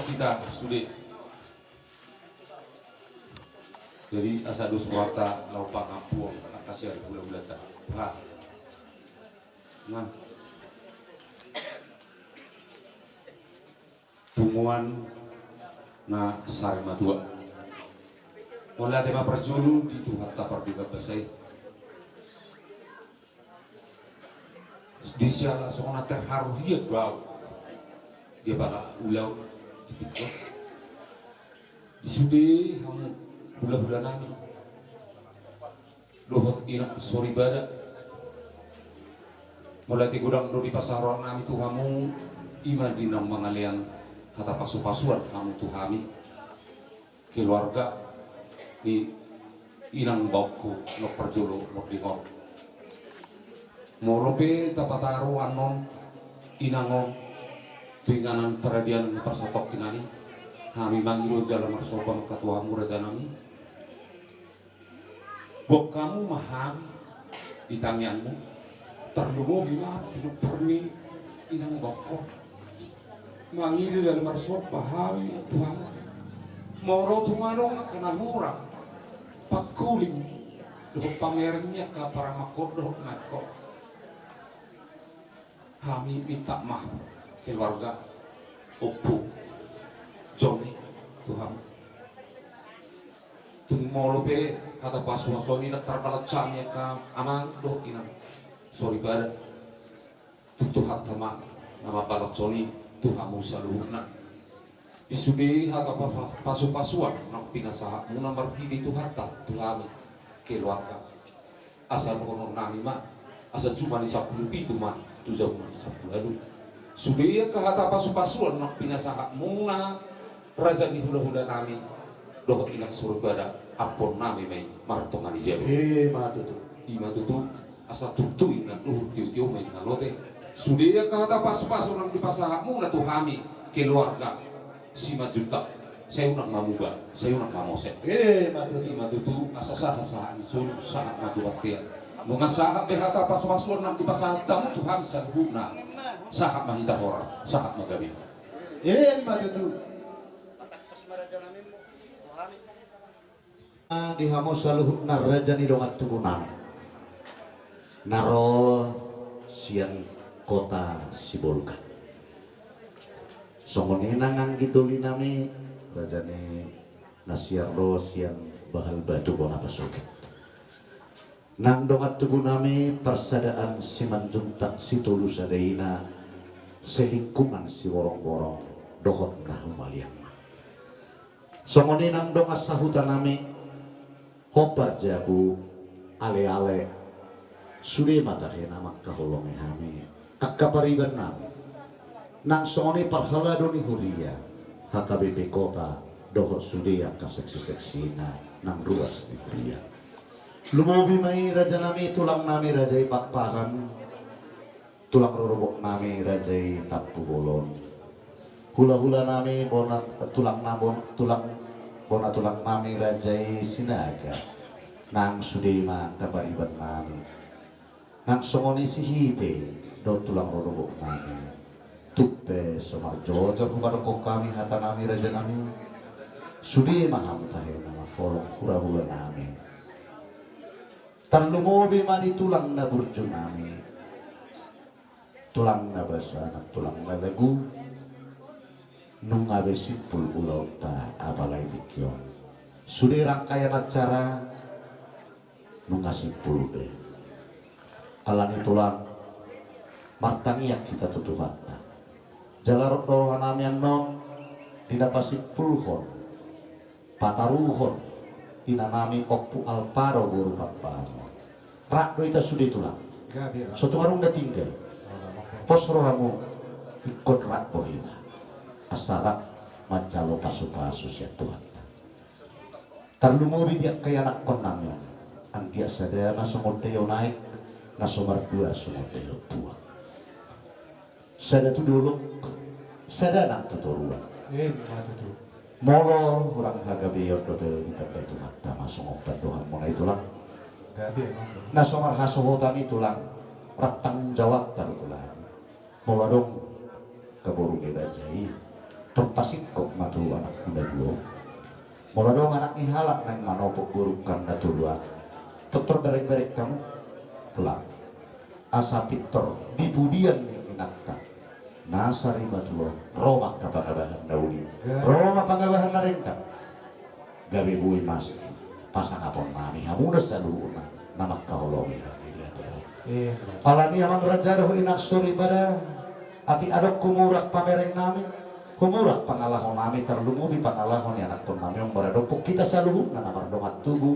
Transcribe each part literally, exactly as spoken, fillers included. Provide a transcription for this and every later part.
Hita sude. Jadi asa dos rohanta laho pangampuon angka sian hulahulanta. Nah. Nah. Punguan na sari matua. Mauliate ma parjolo di Tuhanta pardenggan basa i. Di siala songon na terharu hian do au di apala ulaon di tingki on. Di sude hamu hulahula nami dohot inang soripada. Mauliate godang do dipasahat roha nami tu hamu, i ma di naung mangalean hata pasupasuan hamu tu hami, keluarga ni inang baoku na parjolo mording on. Molo pe tapataru annon inang on tu inganan paradian parsatongkinan i, hami mangido jala marsomba ma tu hamu raja nami. Boan hamu ma hami di tangiangmu, tarlumobi ma pinompar ni inang baoku. Mangido jala marsomba hami tu hamu. Molo tung adong angka na hurang pangkuling dohot pamereng ni angka paramangkon dohot maengkon, hami minta maaf keluarga Ompu Joni tu hamu. Tung molo pe hata pasupasuan i na tarbalas hami angka amang dohot inang soripada, tung Tuhanta ma na mambalas hami tu hamu saluhutna. Di sude hata pa-, pasupasuan naung pinasahatmuna marhite Tuhanta tu hami keluarga, asa dohonon nami ma, asa juma ni sampulu pitu ma tu juma ni sampulu ualu. Sude angka hata pasupasuan naung pinasahatmuna raja ni hulahula nami dohot inang soripada, ampuon nami ma i martonga ni jabu. Ima tutu. Ima tutu. Asa turtu inna luhut, tiotio ma inna lote. Sude angka hata pasupasu naung dipasahatmuna tu hami keluarga Simanjuntak, sai unang mamuba, sai unang mamose. Ima tutu. Ima tutu. Asa sahat sahat ni solu, sahat ma tu bontean. Nunga sahat be hata pasupasuan naung dipasahat hamu tu hami saluhutna, sahat ma hita horas, sahat ma gabe. Ima tutu. Di hamu saluhutna raja ni dongan tubu nami na ro sian kota Sibolga. Songon i nang anggi doli nami, raja ni na sian ro sian Bahal Batu bona pasogit. Nang dongan tubu nami parsadaan Simanjuntak, Sitolu Sada Ina, selingkungan Siborongborong dohot na humaliangna. Songon i nang dongan sahuta nami, hombar jabu, aleale, sude ma tahe na mangkaholongi hami angka pariban nami. Nang songon i parhalado ni huria, H K B P kota, dohot sude angka seksi-seksina nang ruas ni huria. Lumobi ma i raja nami, tulang nami raja i Pakpahan, tulang rorobot nami raja i Tampubolon, hulahula nami bona tulang nabon, tulang bona tulang nami raja i Sinaga, nang sude ma angka pariban nami. Nang songon i si Hite dohot tulang rorobot nami. Tung pe so marjojor hupadokhon hami hata nami raja nami. Sude ma hamu tahe na mangkaholongi hulahula nami. Tarlumobi ma di tulang na burju nami, tulang na basa nang tulang na lagu. Nunga be simpul ulaonta apalai tingki on. Sude rangkaian acara nunga simpul be. Alani tulang, martangiang hita tu Tuhanta. Jala ro do roha nami annon di na pasimpulhon, pataruhon ina nami Ompu Alvaro boru Pakpahan. Rap do hita sude tulang. Gabe, rap. So tung adong na tinggal. Pos rohamu, ingkon rap do hita. Asa rap manjalo pasupasu sian Tuhanta. Tarlumobi di angka ianakhon nami on. Anggiat sada na so mondai on aek, na so martua so mondai on tuak. Sada tu dolok, sada nang tu toruan. Ima tutu. Molo hurang hagabeon dope ditandai Tuhanta ma songon tandohanmuna i tulang. Gabe, ima tutu. Na so marhasohotan i tulang, rap tanggung jawabta do tulang. Molo adong angka boru ni raja i, tor pasingkop ma Anak na dua. Molo adong anak ni halak naeng manopot borungkon na tolu an, pintor bereng-bereng hamu. Tulang. Asa pintor di pudian ni inanta na sarimatua on, ro ma angka pangabahan na uli, ro ma pangabahan na denggan. Gabe boi ma pasangaphon nami hamu na saluhutna na mangkaholongi hami di hata on. Alani i amang raja dohot inang soripada, atik adong humurang pamereng nami, humurang pangalaho nami, tarlumobi pangalaho ni anakkon nami on maradophon hita saluhutna na mardongan tubu,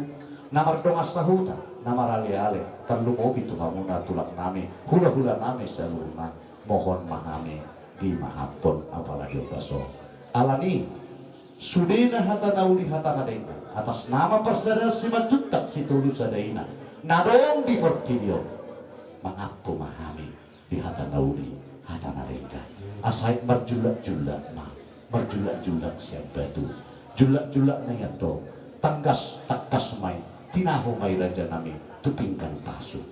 na mardongan sahuta, na maraleale, tarlumobi tu hamuna tulang nami, hulahula nami saluhutna. Mohon ma hami dimaafhon apala di ombas on. Alani i, sudena hata na uli hata na denggan, atas nama parsadaan Simanjuntak Sitolu Sada Ina na adong di portibi on, mangampu ma hami di hata na uli hata na denggan. Asa aek marjullak-jullak ma, marjullak-jullak sian batu, jullak-jullak na i antong, tangkas, tangkas ma i, tinahu ma i raja nami tu pinggan pasu.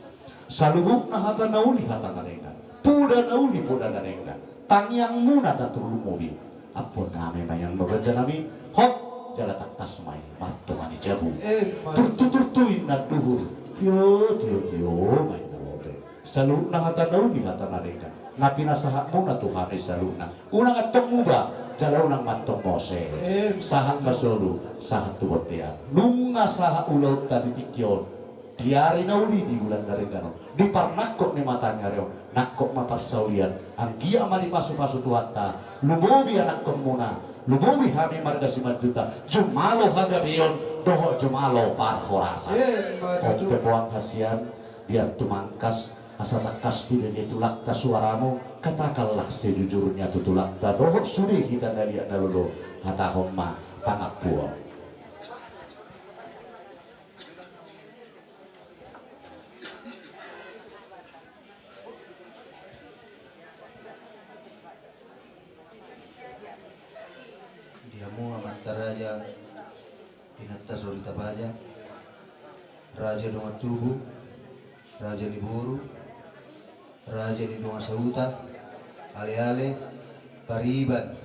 Saluhutna hata na uli hata na denggan, poda na uli poda na denggan, tangiangmuna na tarlumobi, ampuon nami ma i annon raja nami. Hot, jala tangkas ma i martongani jabu. Turtu-turtu inna duhur, tio, tio, tio ma inna lote. Saluhutna hata na uli hata na denggan na pinasahatmuna tu hami saluhutna, unang antong muba jala unang ma antong mose. Sahat ma solu, sahat tu bontean. Nunga sahat ulaonta di tingki on, di ari na uli, di bulan na denggan on, di parnangkok ni mataniari on, nangkok ma parsaulian, anggiat ma dipasupasu Tuhanta, lumobi anakkonmuna, lumobi hami marga Simanjuntak, jumalo hagabeon dohot jumalo parhorasan. Emma tutu. Onpe poang hasian, biar tumangkas, asa tangkas dibege tulangta suaramu, katakanlah sejujurnya tu tulangta dohot sude hita na liat na lolo, hatahon ma pangampuon. Di hamu amanta raja, inanta soripada, raja dongan tubu, raja ni boru, raja ni dongan sahuta, aleale, pariban,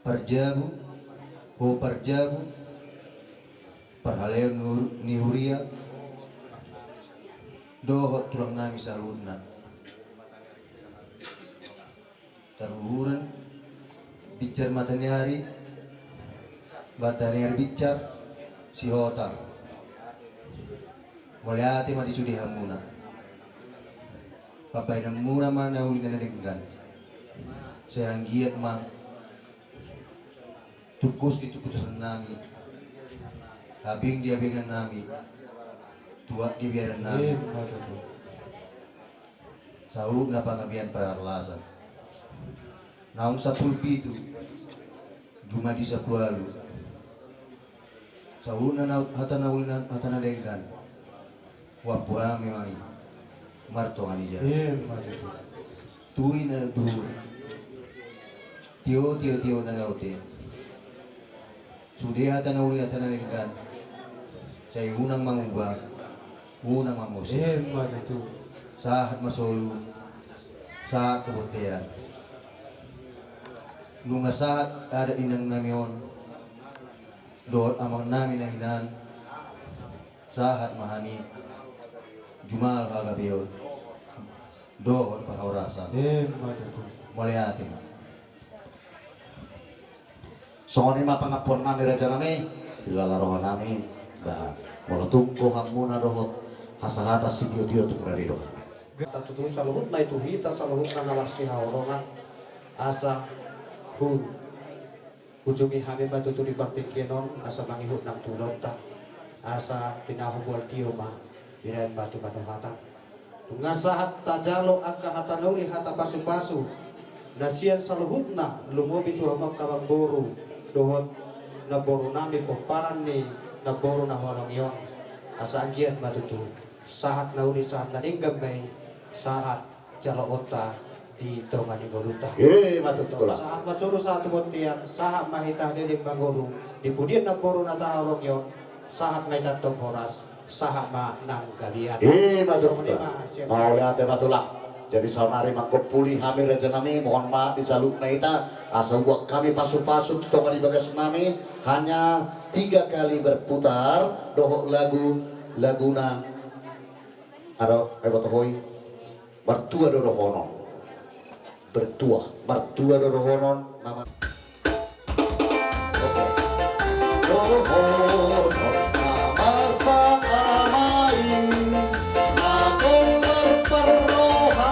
parjabu, ho parjabu, parhalehon ni huria, dohot tulang nami saluhutna. Tarluhuran, bincar mataniari, mataniari bincar, sihotang. Mauliate ma di sude hamuna. Pambahenanmuna ma na uli na denggan. Sai anggiat ma tungkus di tungkusan nami, habing di habingan nami, tuat di biaran nami. Saluhutna panggabean parhorasan. Naung sampulu pitu, jumadi sampulu ualu. Saluhutna na hata na uli na hata na denggan. Huampu hami ma i martongani jabu. Emma tutu. Tu inna duhur. Tio, tio, tio na lote. Sude hata na uli hata na denggan. Sai unang manguba, unang mamose. Emma tutu. Sahat ma solu, sahat tu bontean. Nunga sahat adat ni inang nami on dohot amang nami na hinan, sahat ma hami jumalo hagabeon dohot parhorasan. Emma tutu. Mauliate ma. Songon i ma pangampuon nami raja nami, di lala roha nami, ba molo tung gohanmuna dohot hasahatan sitio-tio tung rade do hami. Tatutu saluhutna i tu hita saluhutna na marsihaholongan, asa hu ujungi hami ma tutu di partingkian on, asa mangihut nang tu ulaonta, asa tinahu mual tio ma, binahen batu batu hata. Nunga sahat tajalo angka hata na uli hata pasu-pasu na sian saluhutna, lumobi tu hamu angka namboru dohot namboru nami pomparan ni namboru na huhalongi on. Asa anggiat ma tutu sahat na uli sahat na denggan ma i, sahat jaloonta di tonga ni ngolunta. Emma tutu. Sahat ma solu sahat tu bontean, sahat ma hita leleng mangolu di pudian namboru na tahaholongi on, sahat ma hita antong horas, sahat ma nang gabean. Emma tutu. Mauliate ma tulang. Jadi saonari mangkompuli hami raja nami, mohon maaf di saluhutna hita. Asa hubuat hami pasu-pasu tu tonga ni bagas nami, hanya tiga kali berputar dohot lagu, laguna. Aro, ai boto hoi. Martua do dohonon. Bertua, martua do dohonon nama. Oke. Dohonon na marsaama i, na tong marparroha,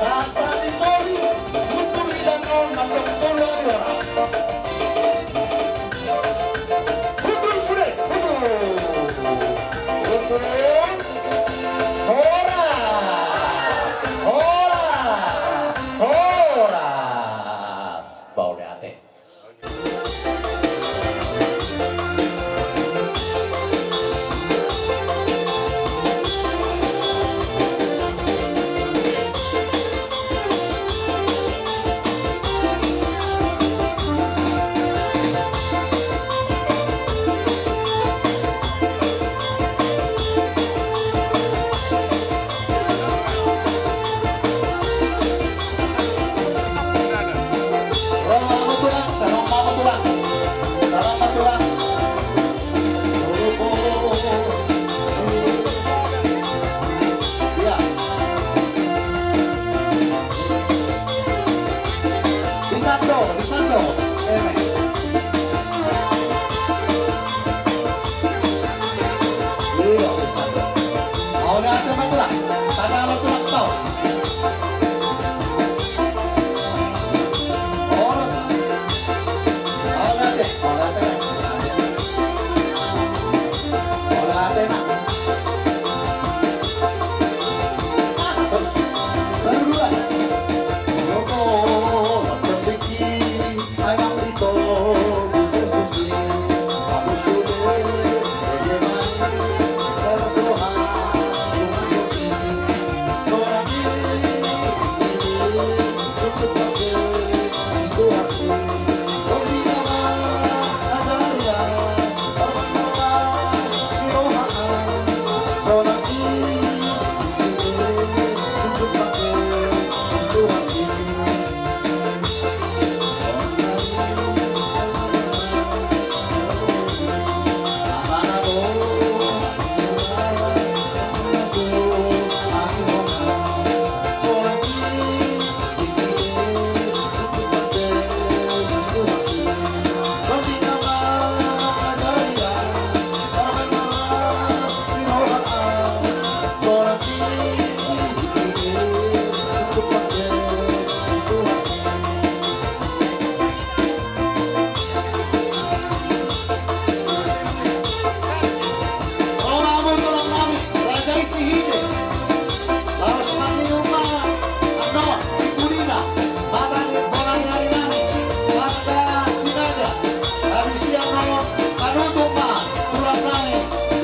Sasari sori, tutur ida nol, mandok tolu ari horas. Tutur sude, tutur. Tutur. Horas. Horas. Horas. Mauliate. Iya. Di sando, di sando. Eme. Iya, di sando. Mauliate ma tulang. Tangalo tulang tau. Olo. Mauliate, mauliate. Mauliate na. Sana terus. Baru dua. Rokok, rokok tinggi. Ayo, Rito, Yesus, kamu sudah bagaimana?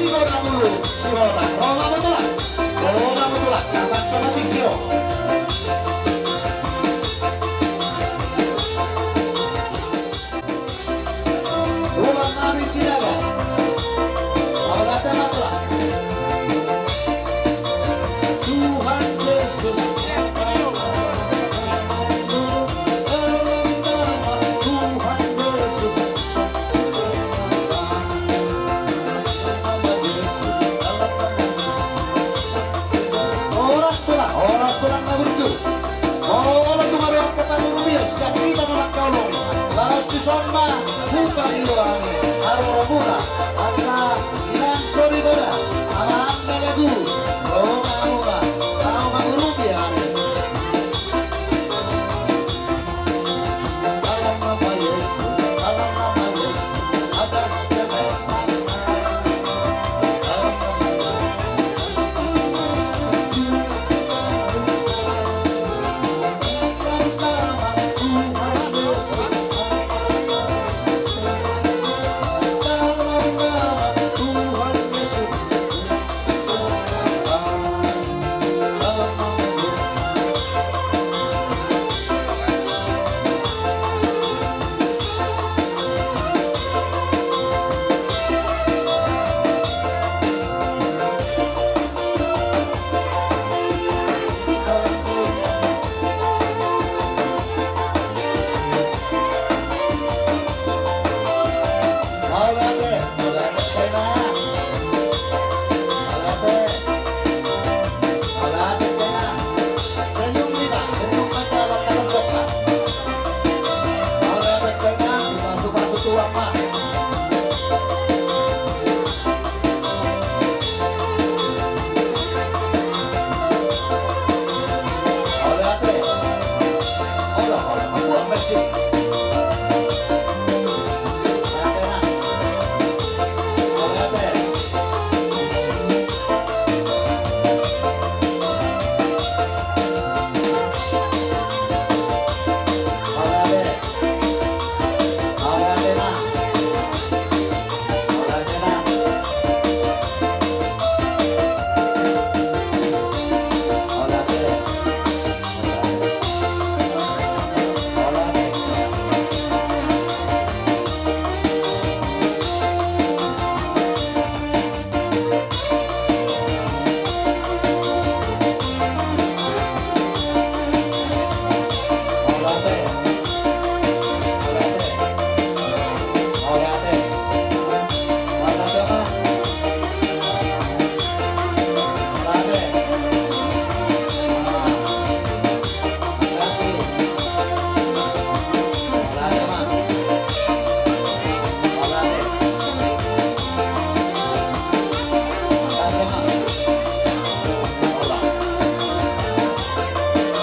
Ro ma mulu, si Rona. Ro ma mulu tulang. Ro ma mulu tulang. Dapat, dapat tingki, o. Tulang nami si Dada. Mauliate ma tulang. Tuhan Yesus. Horas tulang, horas tulang na burju. Molo tung adong angka pangurupion sian hita na mangkaholongi, laos dison ma hupagido hami haroromuna, angka inang soripada, amang na lagu, ro ma muna, laho mangurupi hami.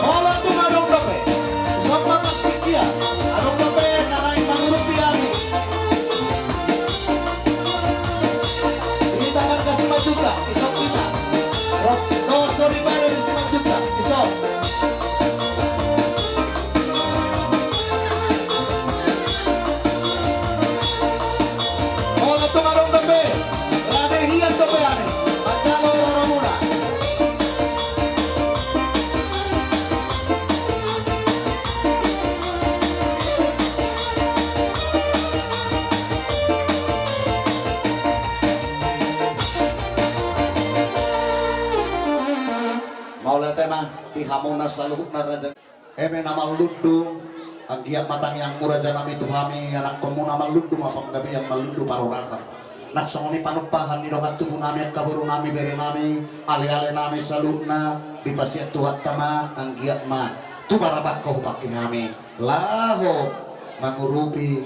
Molo tung adong dope, somba partingkian, adong dope na naeng mangurupi hami. Hita marga Simanjuntak, ison hita. Ro, ro soripada di Simanjuntak, ison. Molo tung adong dope, rade hian dope hami manjalo haroromuna. Mauliate ma di hamuna saluhutna raja. Eme na manlundu, anggiat ma tangiangmu raja nami tu hami, anakkonmuna manlundu ma panggabean, manlundu parhorasan. Nang songon i panumpahan ni dongan tubu nami, angka boru nami, bere nami, ale-ale nami saluhutna, dipasiat Tuhanta ma, anggiat ma tu barabakkon hupangke hami laho mangurupi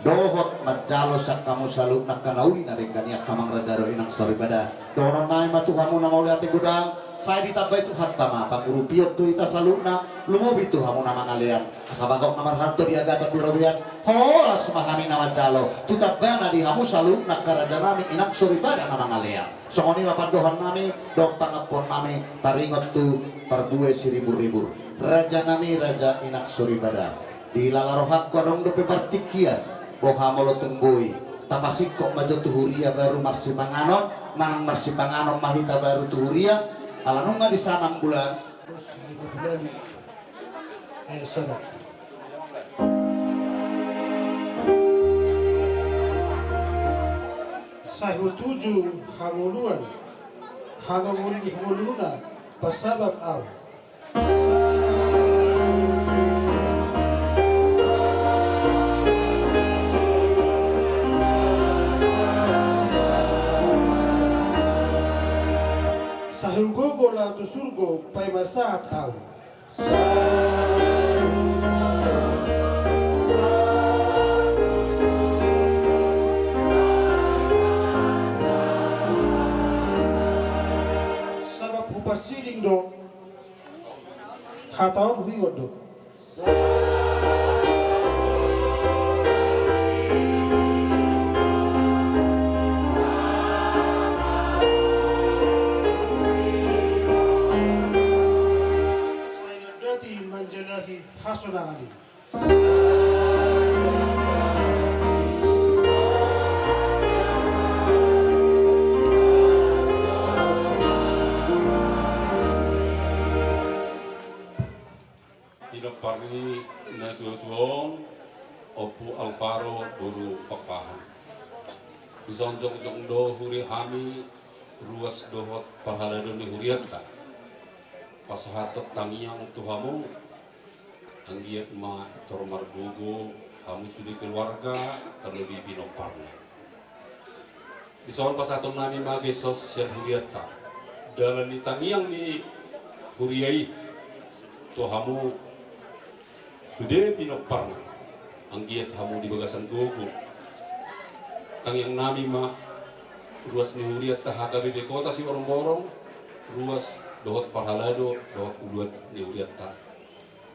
dohot manjalo sian hamu saluhutna angka na uli na denggan i, angka amang raja dohot inang soripada. Dohonon nami ma tu hamu na mauliate godang, sai ditambai Tuhanta ma pangurupion tu hita saluhutna, lumobi tu hamu na mangalean. Asa bagot na marhalto, di agatan, di robean, horas ma hami na manjalo tu tambana di hamu saluhutna angka raja nami inang soripada na mangalean. Songon i ma pandohan nami dohot pangampuon nami taringot tu parbue siribur-ribur. Raja nami, raja inang soripada, dilala rohangku adong dope partingkian, boha molo tung boi tapasingkop ma jo tu huria baru marsipanganon, Manang marsipanganon ma hita baru tu huria, ala nunga di sana bulan. Terus di bulan, eh, sada. Sai hutuju hangoluan, hangolu-, hangoluna pasabar au. Sai hugogo laho tu surgo paima sahat au. Sabap hupasiding do hata on, huingot do. Sai dati manjalahi hasonangan i. Pinompar ni natuatua on, Ompu Alvaro boru Pakpahan. Dison jongjong do huria hami, ruas dohot parhalado ni hurianta, pasahathon tangiang tu hamu. Anggiat ma pintor margogo hamu sude keluarga, tarlobi pinomparna. Dison pasahatonnami ma gesa sian hurianta dalan ni tangiang ni huria i tu hamu sude pinomparna, anggiat hamu di bagasan gogo. Tangiangnami ma ruas ni hurianta H K B P Kota Siborongborong, ruas dohot parhalado dohot uluan ni hurianta.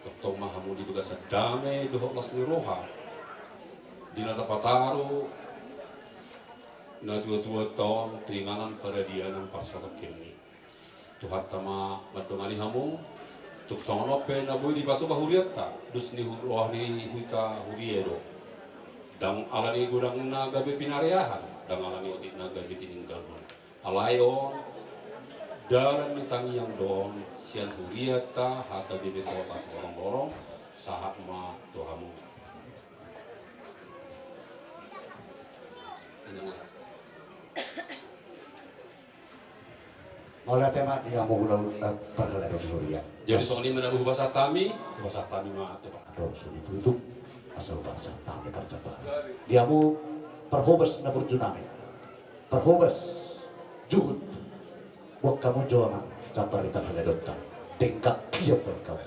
Tongtong ma hamu di bagasan dame dohot las ni roha, di na tapataru natuatuanta on tu inganan paradianan parsatongkinni. Tuhanta ma mandongani hamu. Tung songon on pe na boi dipatupa hurianta, dos ni hu-, roha ni hita huria do. Ndang ala ni godangna gabe pinareahan, ndang ala ni otikna gabe tininggalhon. Alai on dalan ni tangiang do on sian hurianta H K B P Kota Siborongborong, sahat ma tu hamu. Mauliate ma di hamu hulahula parhalado ni huria. Jadi songon i ma na hupasahat hami, hupasahat hami ma tu hamu. Ro suni tutu, asa hupasahat hami parjambar. Di hamu parhobas na burju nami. Parhobas juhut. Buat hamu jo ma jambar ni parhaladonta. Denggan hian baen hamu.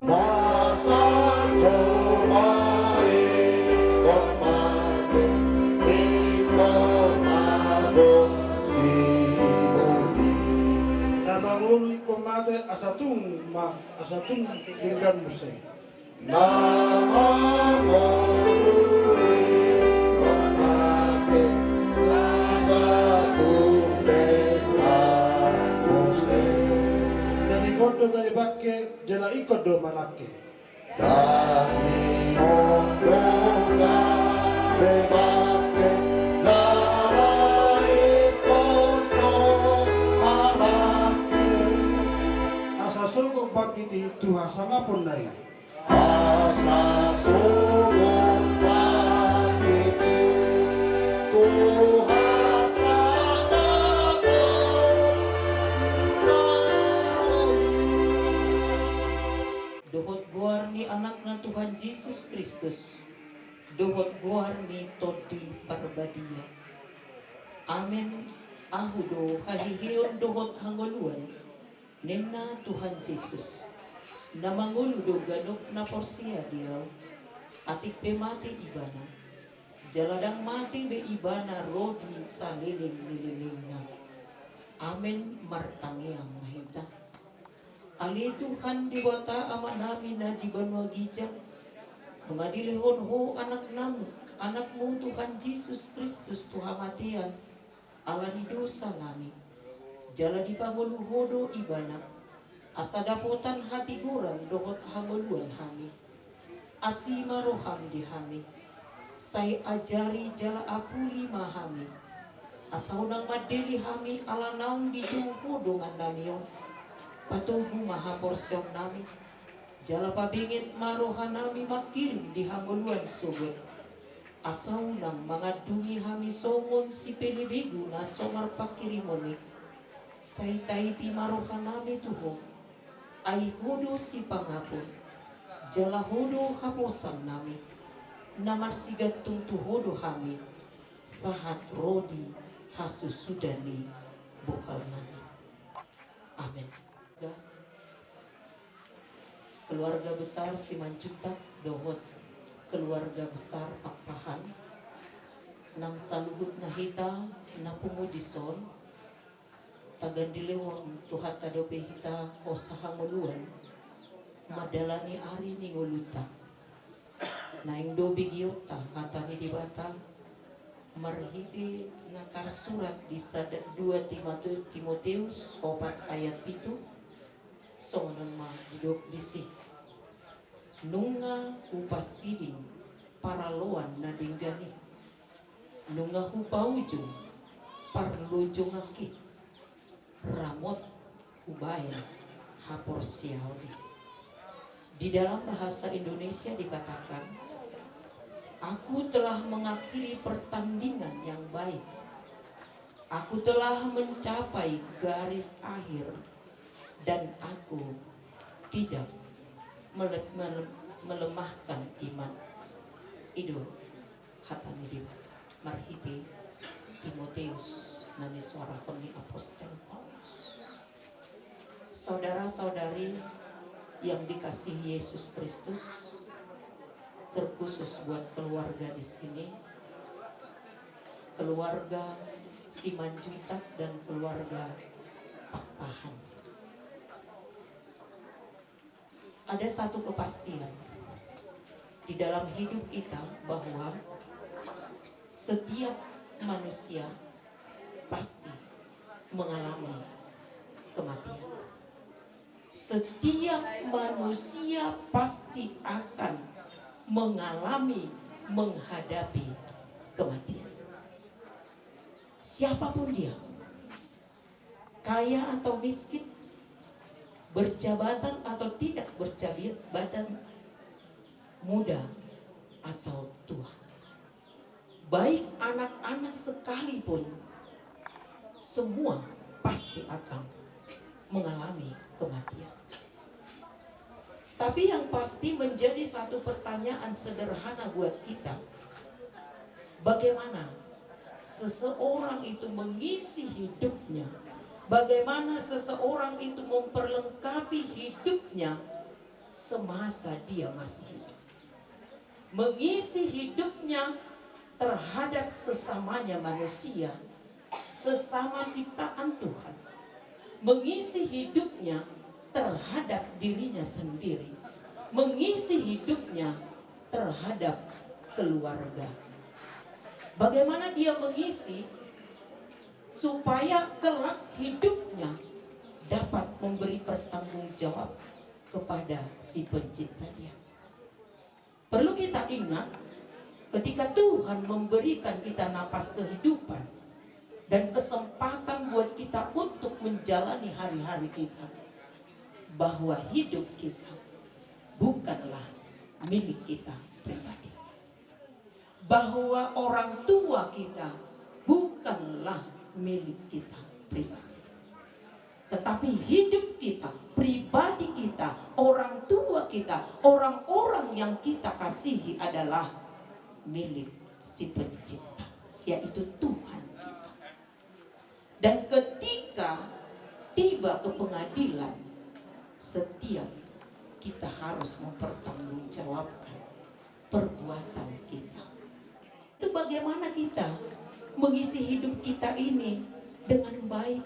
Masa jo ma ingkon mate, ingkon mate sibuhi. Na mangolu ingkon mate, asa tung ma, asa tung denggan muse. Na mangolu ingkon mate, asa tung denggan muse. Daging on do gabe bangke, jala ingkon do manangke. Daging on do gabe bangke, jala ingkon do manangke. Asa sogot bangkit i tu hasangaponna i. Asa sogot bangkit i tu hasangaponna i. Dohot goar ni Anakna Tuhan Jesus Kristus, dohot goar ni Tondi Parbadia. Amen. Ahu do haheheon dohot hangoluan, ninna Tuhan Jesus. Na mangolu do ganup na porsea di Ahu, atik pe mate ibana, jala ndang mate be ibana ro di saleleng ni lelengna. Amen. Martangiang ma hita. Ale Tuhan Debata Amanami na di banua ginjang, nunga dilehon Ho Anaknam-, Anakmu Tuhan Jesus Kristus tu hamatean, ala ni dosanami. Jala dipangolu Ho do ibana, asa dapotan hatigoran dohot hangoluan hami. Asi ma roham di hami. Sai ajari jala apuli ma hami, asa unang mandele hami ala naung dijou Ho dongannami on. Patogu ma haporseaonnami, jala pabenget ma rohanami mangkirim di hangoluan sogot, asa unang mangandungi hami songon sipelebegu na so marpangkirimon i. Sai taiti ma rohanami tu Ho, ai Ho do sipangapul, jala Ho do haposannami, na marsigantung tu Ho do hami, sahat ro di hasusuda ni bohalnami. Amen. Keluarga besar Simanjuntak dohot keluarga besar Pakpahan, nang saluhutna hita na pungu dison, tagan dilehon Tuhanta dope hita hosa hangoluan, mandalani ari ni ngolunta. Naeng do begeonta hata ni Debata, marhite na tarsurat di sada dua Timote-, Timoteus opat ayat pitu, songon on ma didok disi: Nunga hupasiding paraloan na denggan i, nunga hupaujung parlojongangki, ramot hubahen haporseaon i. Di dalam bahasa Indonesia dikatakan, "Aku telah mengakhiri pertandingan yang baik. Aku telah mencapai garis akhir dan aku tidak mele-, mele-, melemahkan iman." I do hata ni Debata marhite Timoteus na nisuarahon ni Apostel Paulus. Saudara-saudari yang dikasihi Yesus Kristus, terkhusus buat keluarga di sini, keluarga Simanjuntak dan keluarga Pakpahan. Ada satu kepastian di dalam hidup kita, bahwa setiap manusia pasti mengalami kematian. Setiap manusia pasti akan mengalami, menghadapi kematian. Siapapun dia, kaya atau miskin, berjabatan atau tidak berjabatan, muda atau tua, baik anak-anak sekalipun, semua pasti akan mengalami kematian. Tapi yang pasti menjadi satu pertanyaan sederhana buat kita, bagaimana seseorang itu mengisi hidupnya, bagaimana seseorang itu memperlengkapi hidupnya semasa dia masih hidup. Mengisi hidupnya terhadap sesamanya manusia, sesama ciptaan Tuhan, mengisi hidupnya terhadap dirinya sendiri, mengisi hidupnya terhadap keluarga. Bagaimana dia mengisi supaya kelak hidupnya dapat memberi pertanggung jawab kepada si pencipta dia? Perlu kita ingat, ketika Tuhan memberikan kita napas kehidupan dan kesempatan buat kita untuk menjalani hari-hari kita, bahwa hidup kita bukanlah milik kita pribadi. Bahwa orang tua kita bukanlah milik kita pribadi. Tetapi hidup kita, pribadi kita, orang tua kita, orang-orang yang kita kasihi adalah milik si pencipta, yaitu Tuhan kita. Dan ketika tiba ke pengadilan, setiap kita harus mempertanggungjawabkan perbuatan kita. Itu bagaimana kita mengisi hidup kita ini dengan baik.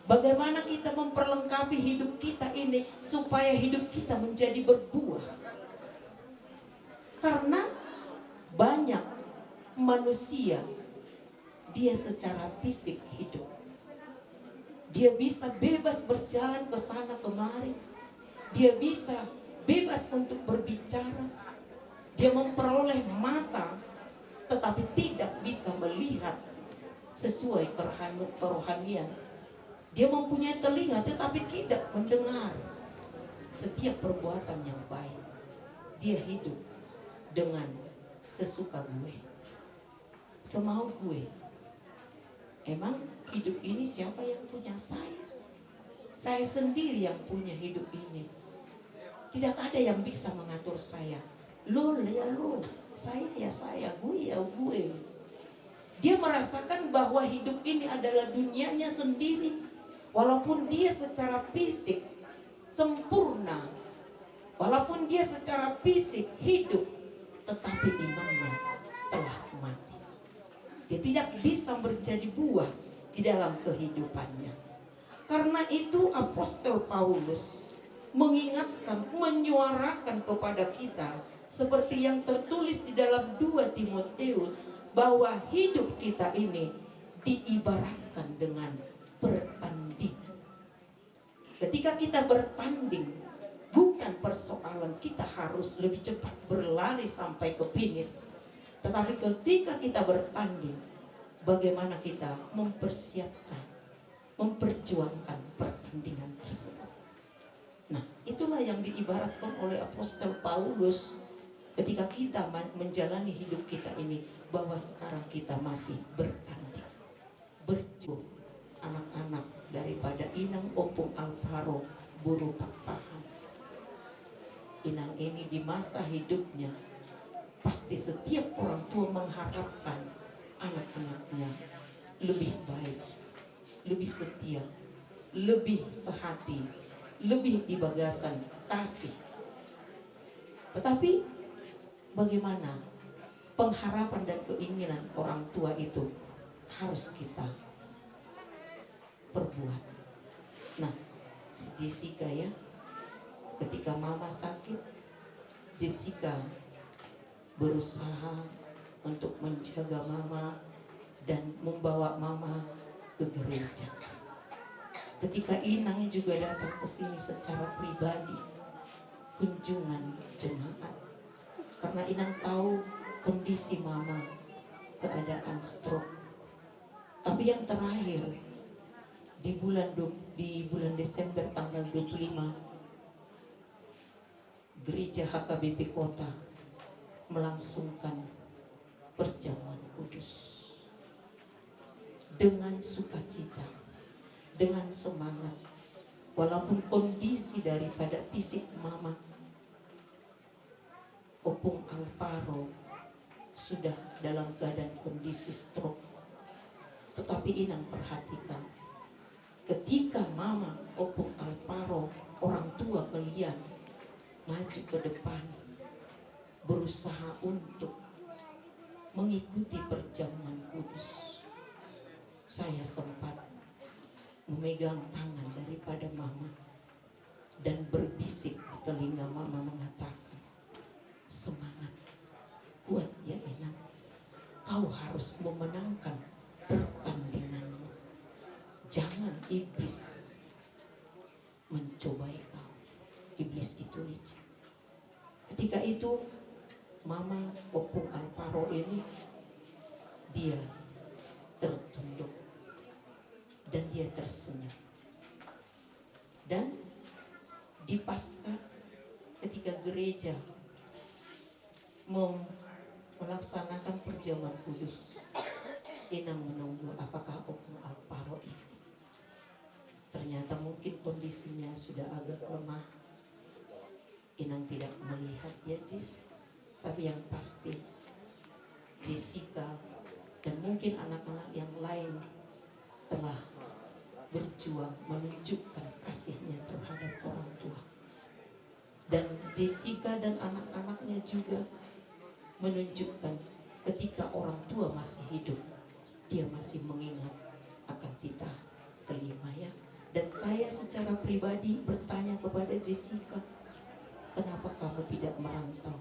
Bagaimana kita memperlengkapi hidup kita ini supaya hidup kita menjadi berbuah. Karena banyak manusia, dia secara fisik hidup. Dia bisa bebas berjalan ke sana kemari. Dia bisa bebas untuk berbicara. Dia memperoleh mata, tetapi tidak bisa melihat sesuai kerohan-, kerohanian. Dia mempunyai telinga, tetapi tidak mendengar setiap perbuatan yang baik. Dia hidup dengan sesuka gue, semau gue. Emang hidup ini siapa yang punya? Saya. Saya sendiri yang punya hidup ini. Tidak ada yang bisa mengatur saya. Lo ya lo, saya ya saya, gue ya gue. Dia merasakan bahwa hidup ini adalah dunianya sendiri. Walaupun dia secara fisik sempurna, walaupun dia secara fisik hidup, tetapi imannya telah mati. Dia tidak bisa menjadi buah di dalam kehidupannya. Karena itu, Apostel Paulus mengingatkan, menyuarakan kepada kita, seperti yang tertulis di dalam dua Timotius, bahwa hidup kita ini diibaratkan dengan pertandingan. Ketika kita bertanding, bukan persoalan kita harus lebih cepat berlari sampai ke finish, tetapi ketika kita bertanding, bagaimana kita mempersiapkan, memperjuangkan pertandingan tersebut. Nah, itulah yang diibaratkan oleh Apostel Paulus ketika kita ma-, menjalani hidup kita ini, bahwa sekarang kita masih bertanding. Berjuang, anak-anak daripada Inang Ompung Alvaro, Boru Pakpahan. Inang ini di masa hidupnya, pasti setiap orang tua mengharapkan anak-anaknya lebih baik, lebih setia, lebih sehati, lebih di bagasan kasih. Tetapi bagaimana pengharapan dan keinginan orang tua itu harus kita perbuat. Nah, si Jessica ya, ketika mama sakit, Jessica berusaha untuk menjaga mama dan membawa mama ke gereja. Ketika Inang juga datang ke sini secara pribadi, kunjungan jemaat, karena Inang tahu kondisi mama, keadaan stroke. Tapi yang terakhir, di bulan du-, di bulan Desember tanggal dua puluh lima, Gereja H K B P Kota melangsungkan perjamuan kudus dengan sukacita, dengan semangat, walaupun kondisi daripada fisik mama, Ompung Alvaro, sudah dalam keadaan kondisi stroke. Tetapi Inang perhatikan, ketika mama Ompung Alvaro, orang tua kalian, maju ke depan, berusaha untuk mengikuti perjamuan kudus, saya sempat memegang tangan daripada mama dan berbisik ke telinga mama, mengatakan, "Semangat, kuat ya Inang, kau harus memenangkan pertandinganmu. Jangan iblis mencobai kau. Iblis itu licik." Ketika itu, mama Ompung Alvaro ini, dia tertunduk dan dia tersenyum. Dan di Paskah, ketika gereja mem-, melaksanakan perjamuan kudus, Inang menunggu apakah Ompung Alvaro ini. Ternyata mungkin kondisinya sudah agak lemah. Inang tidak melihat ya, Jis. Tapi yang pasti, Jessica dan mungkin anak-anak yang lain telah berjuang menunjukkan kasihnya terhadap orang tua. Dan Jessica dan anak-anaknya juga menunjukkan ketika orang tua masih hidup, dia masih mengingat akan kita kelima, ya. Dan saya secara pribadi bertanya kepada Jessica, "Kenapa kamu tidak merantau?"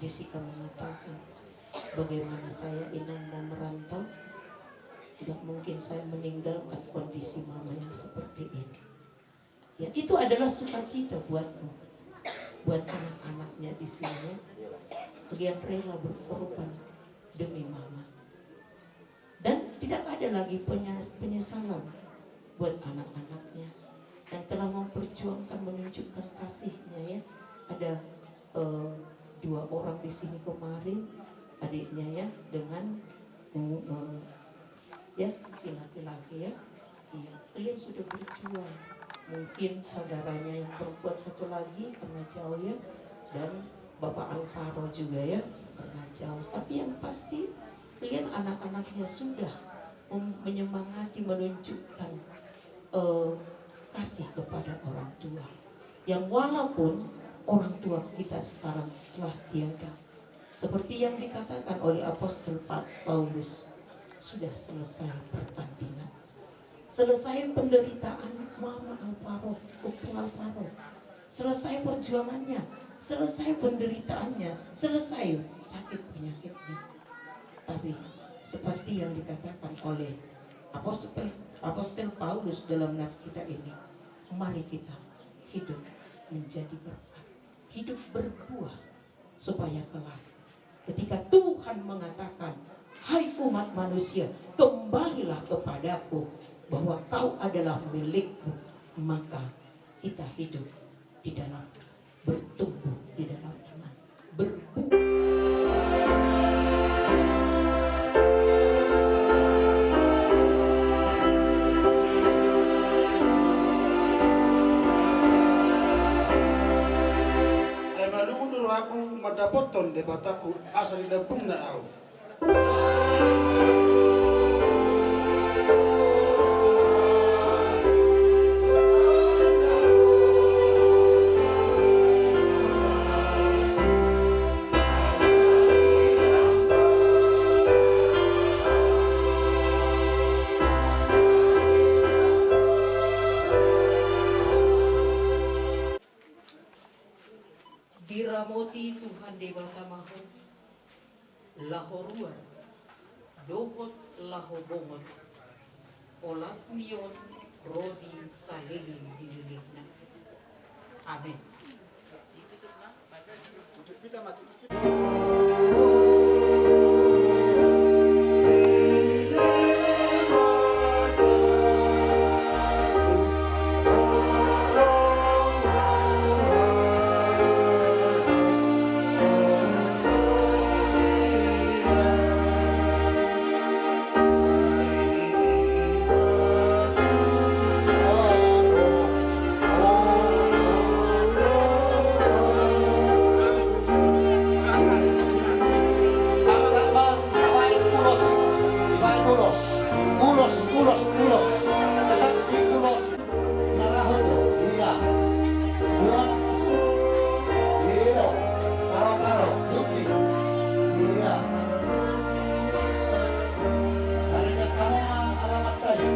Jessica mengatakan, "Bagaimana saya, Inang, mau merantau? Nggak mungkin saya meninggalkan kondisi mama yang seperti ini." Ya, itu adalah sukacita buatmu, buat anak-anaknya di sini. Kalian rela berkorban demi mama. Dan tidak ada lagi penyes-, penyesalan buat anak-anaknya yang telah memperjuangkan, menunjukkan kasihnya, ya. Ada, eh, dua orang di sini kemarin, adiknya, ya, dengan, eh, eh, ya, si laki-laki, ya. Iya, kalian sudah berjuang. Mungkin saudaranya yang perempuan satu lagi karena jauh, ya, dan Bapak Alvaro juga, ya, karena jauh. Tapi yang pasti kalian anak-anaknya sudah mem-, menyemangati, menunjukkan, eh, kasih kepada orang tua. Yang walaupun orang tua kita sekarang telah tiada, seperti yang dikatakan oleh Apostel Pa-, Paulus, sudah selesai pertandingan. Selesai penderitaan Mama Alvaro, Ompung Alvaro. Selesai perjuangannya, selesai penderitaannya, selesai sakit penyakitnya. Tapi seperti yang dikatakan oleh Apostel, Apostel Paulus dalam nats kita ini, mari kita hidup menjadi berkat, hidup berbuah, supaya kelak ketika Tuhan mengatakan, "Hai umat manusia, kembalilah kepadaku, bahwa kau adalah milikku," maka kita hidup di dalam, bertumbuh di dalam iman, berbu- Ai malungun do rohangku mandapothon Debatangku asa dilambungna ahu. Diramoti Tuhan Debata ma ho, laho ruar dohot laho bongot, olat ni on ro di saleleng ni lelengna. Amen. Ulos, ulos, ulos, ulos. Tetap di ulos. Ngarahon do, iya. Buang musu. Iyo. Taro, taro. Bukti. Iya. Karena kamu mah alamat tadi.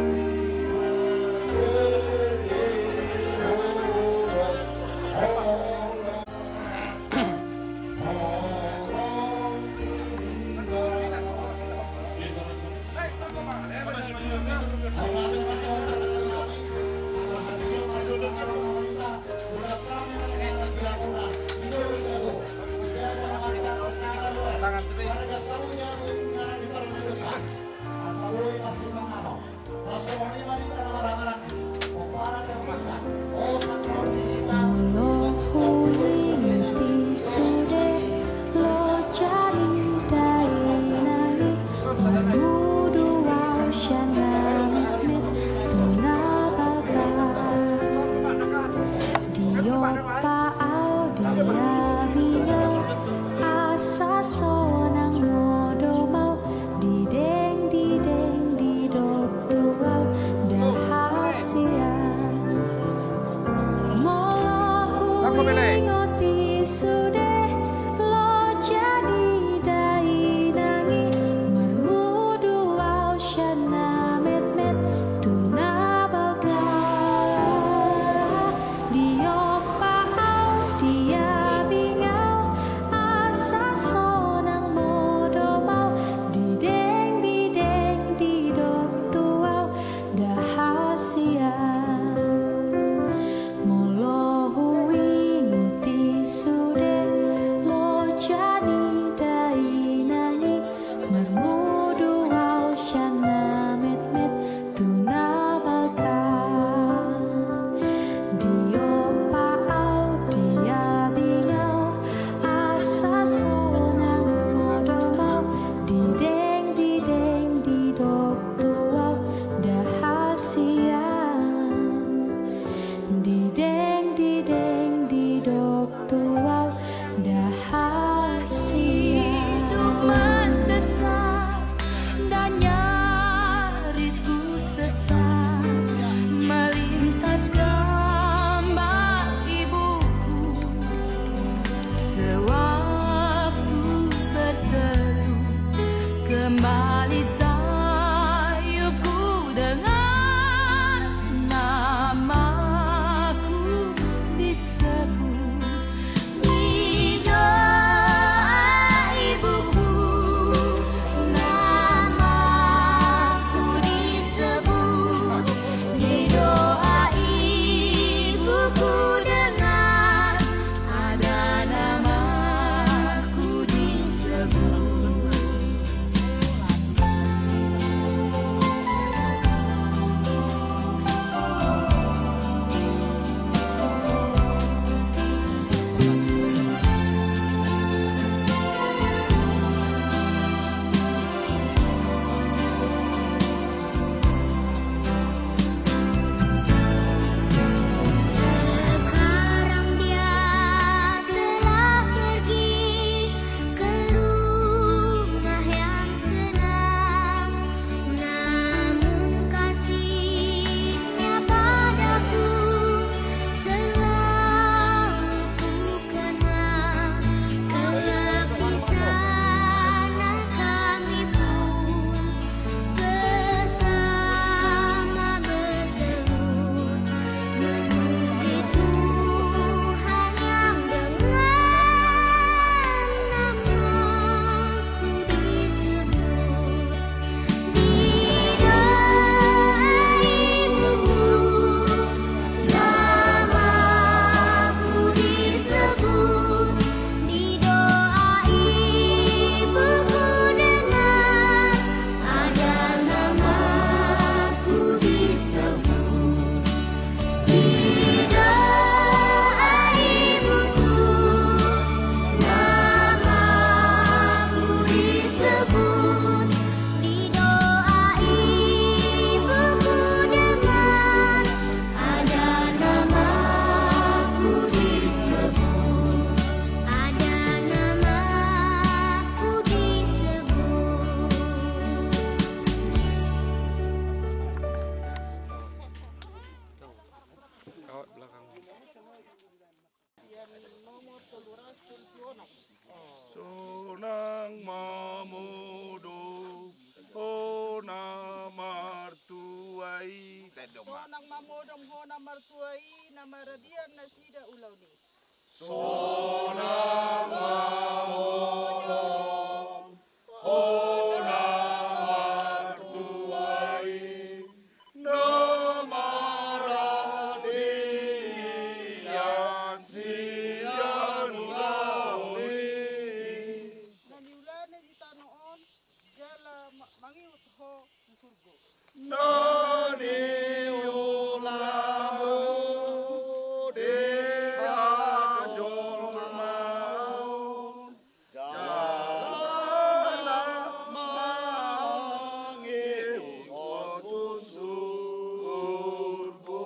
Molo huingot i sude lo jadi dainang i, molo mudu au sian na metmet, Martua i na maradian nasida ulaon i. Sonang ma honom, ho na martua i, na maradian sian ulaon i. Na niulana di tano on, jala ma-, mangihut ho tu surgo. Na niula ho di hajolmaon, jala mangihut ho tu surgo.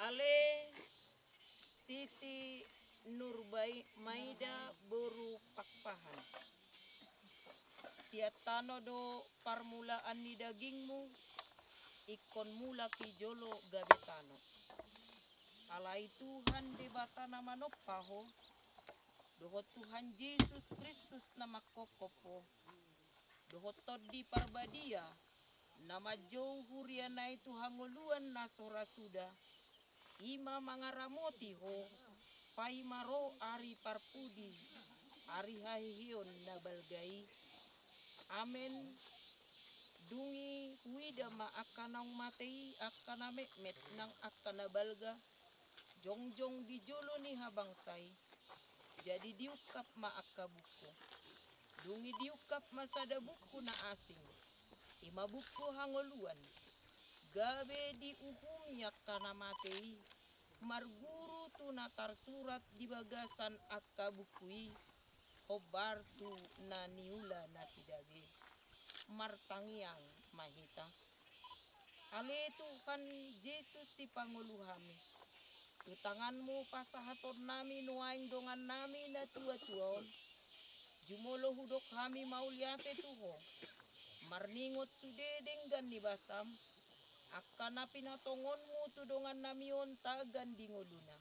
Ale Siti Nurbai-, Maida boru Pakpahan. Sian tano do parmulaan ni dagingmu, ingkon mulak i jolo gabe tano. Alai Tuhan Debata na manompa ho, dohot Tuhan Jesus Kristus na manghophop ho, dohot Tondi Parbadia, na manjou huria-Na i tu hangoluan na so ra suda, i ma mangaramoti ho, paima ro ari parpudi, ari haheheon na balga i. Amen. Dung i huida ma angka naung mate i, angka na metmet nang angka na balga, jongjong di jolo ni habangsa i. Jadi diungkap ma angka buku. Dung i diungkap ma sada buku na asing, i ma buku hangoluan. Gabe diuhumi angka na mate i marguru tu na tarsurat di bagasan angka buku i, hombar tu na niula nasida be. Martangiang ma hita. Ale Tuhan Jesus, sipangolu hami, tu tanganmu pasahatonnami nuaeng dongannami na tuatua on. Jumolo hudok hami mauliate tu ho, marningot sude denggan ni basam, angka na pinatongonmu tu dongannami on tagan di ngoluna.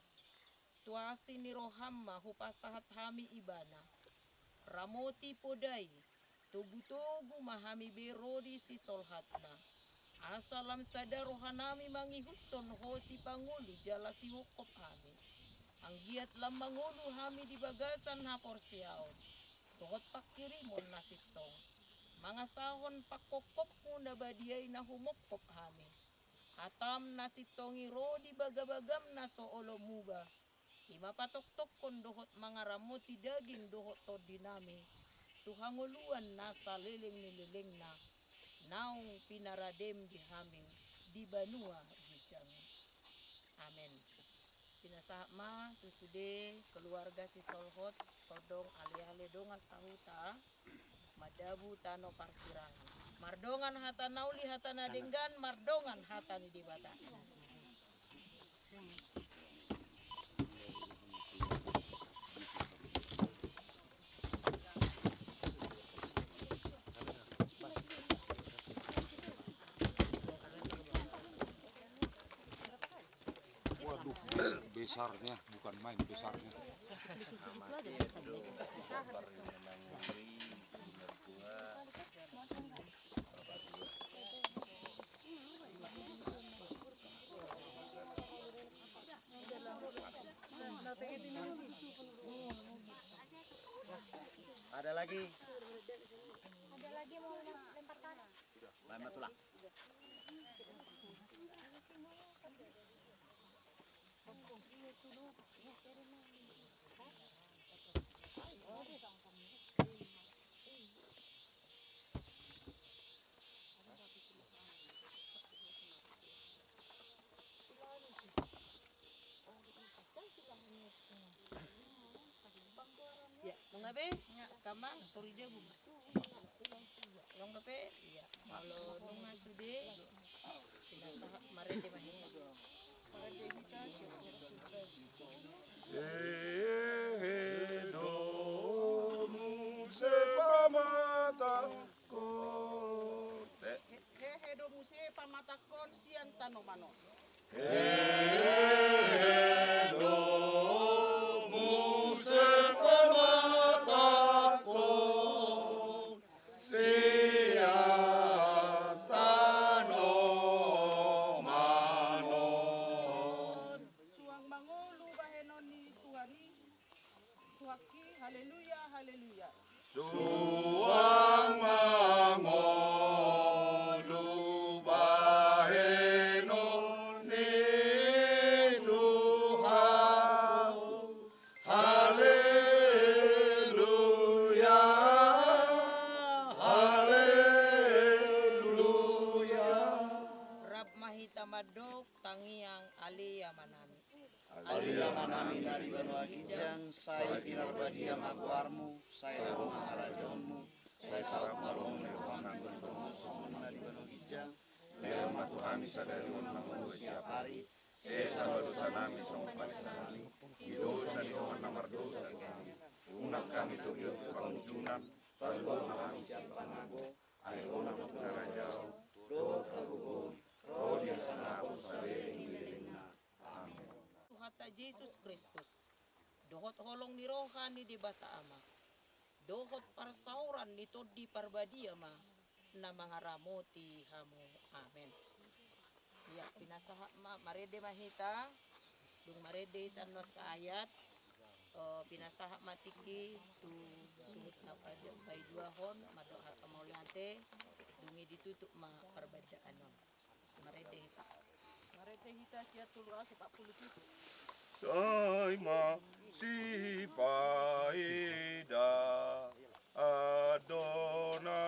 Tu asi ni roham ma hupasahat hami ibana. Ramoti podai, togutogu ma hami be ro di sisolhatna. Asa lam sada rohanami mangihuthon ho sipangolu jala sihophop hami. Anggiat lam mangolu hami di bagasan haporseaon dohot panghirimon na sintong, mangasahon panghophopmu na badia i na humophop hami. Hatam na sintong i ro di bagabagam na so olo muba, i ma patoktokkon dohot mangaramoti daging dohot tondinami tu hangoluan na saleleng ni lelengna, naung pinaradem di hami di banua ginjang i. Amen. Pinasahat ma tu sude keluarga sisolhot, tondong aleale dongan sahuta, madabu tano parsirang. Mardongan hata na uli, hata na denggan, mardongan hata ni Debata. Waduh, besarnya, bukan main besarnya. Ada lagi? Ada lagi mau lempar tanah. Lain ma tulang. Ya, nunga be? Kamang, tori jabu. Nunga be? Ya, molo nunga sude, pinasahat, marende ma hita. Hehe do muse pamatangkon. Hehe do muse pamatangkon sian tanoman on. Hehe do muse pamatangkon sian Haleluya, haleluya. Suang mangolu bahenon ni Tuhan. Haleluya, haleluya. Rap ma hita mandok tangiang Ale Amanami. Ale Amanami na di banua ginjang, sai pinarbadia ma goarmu, sai ro ma harajaonmu, sai saut ma lomo ni roham di banua tonga on songon na di banua ginjang. Lehon ma tu hami sadari on hangoluan siapari, sesa ma dosanami songon panesanami di dosa ni dongan na mardosa tu hami. Unang hami togihon tu pangunjunan, palua ma hami sian pangago, ai Ho do harajaon, dohot hagogoon, ro di hasangapon saleleng ni lelengna. Amen. Tuhanta Jesus Kristus, dohot holong ni roha ni Debata Ama, dohot parsaoran ni Tondi Parbadia ma na mangaramoti hamu. Amen. Ia, pinasahat ma, marende ma hita, dung marende hita annon saayat, eh, pinasahat ma tingki tu suhut na pai-, paiduahon, mandok hata mauliate, dung i ditutup ma parbandaan on. Marende hita. Marende hita sian tolu ratus empat puluh tujuh. Sai masipaida andona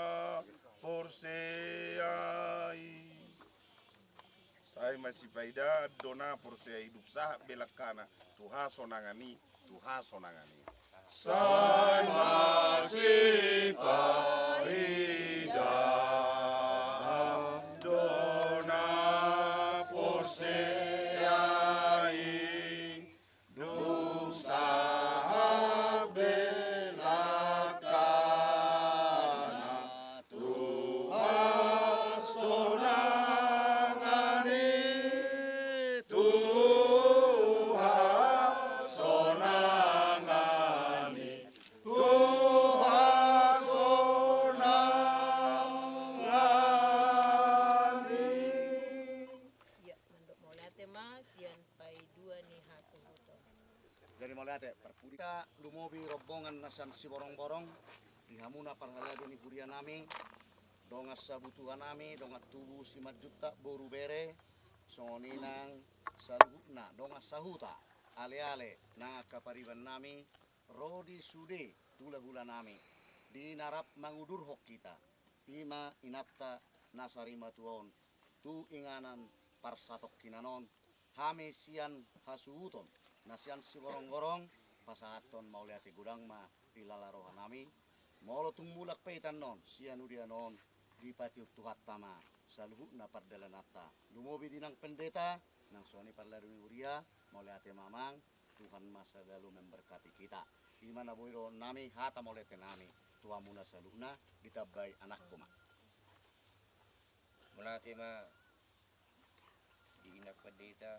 porsea i. Sai masipaida andona porsea i, dung sahat be langkana tu hasonangan i, tu hasonangan i. Sai masipaida andona porsea i, dung sahat be langkana tu hasonangan i, tu hasonangan i, tu hasonangan i. Ia, mandok mauliate ma sian paidua ni hasuhuton. Jadi mauliate, parpudi hita lumobi rombongan na sian Siborongborong, di hamuna parhalado ni hurianami, dongan sabutuhanami, dongan tubu Simanjuntak, boru bere, songon i nang saluhutna dongan sahuta, aleale nang angka paribannami, ro di sude hulahulanami, di na rap mangudurhon hita, i ma inanta na sarimatua on, tu inganan parsatongkinan on, hami sian hasuhuton na sian Siborongborong, pasahathon mauliate godang ma di lala rohanami. Molo tung mulak pe hita annon sian udian on, dipatiur Tuhanta ma saluhutna pardalananta, lumobi di nang pendeta, nang songon i parhalado ni huria. Mauliate ma amang, Tuhan ma selalu memberkati kita. I ma na boi dohononnami hata mauliatenami tu hamuna saluhutna, ditambai anakku ma. Mauliate ma di inang pandita,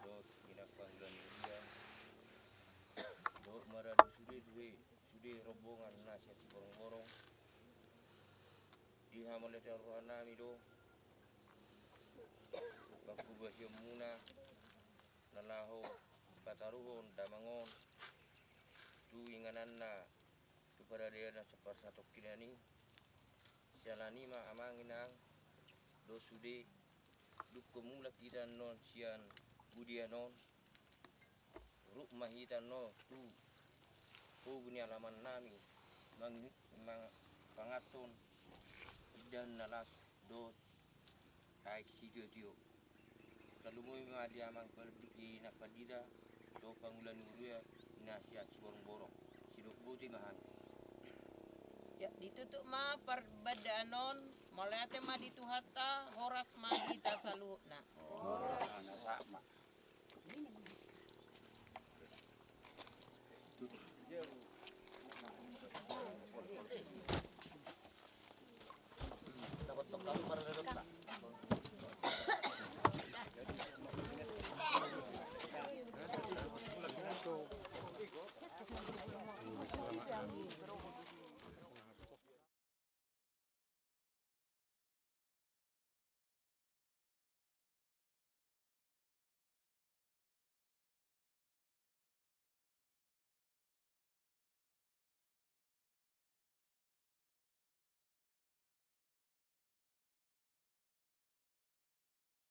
dohot inang pangula ni huria, dohot maradu sude, sude, sude rombongan na sian Siborongborong. Di hamauliateon rohanami do panghobasionmuna na laho pataruhon damang on tu ingananna, tu paradaanna saparsatongkinan i. Siala ni i ma amang inang dohot sude, dung mulak hita annon sian udian on, rap ma hita annon tu pogu ni alamannami, mang-, mang-, manganhon indahan na las dohot aek sitiotio. Tarlumobi ma di amang pandi-, inang pandita dohot pangula ni huria na sian Siborongborong. Sidok boti ma hami. Ya, ditutup ma parbandaan on. Mauliate ma di Tuhanta, horas ma di hita saluhutna. Horas.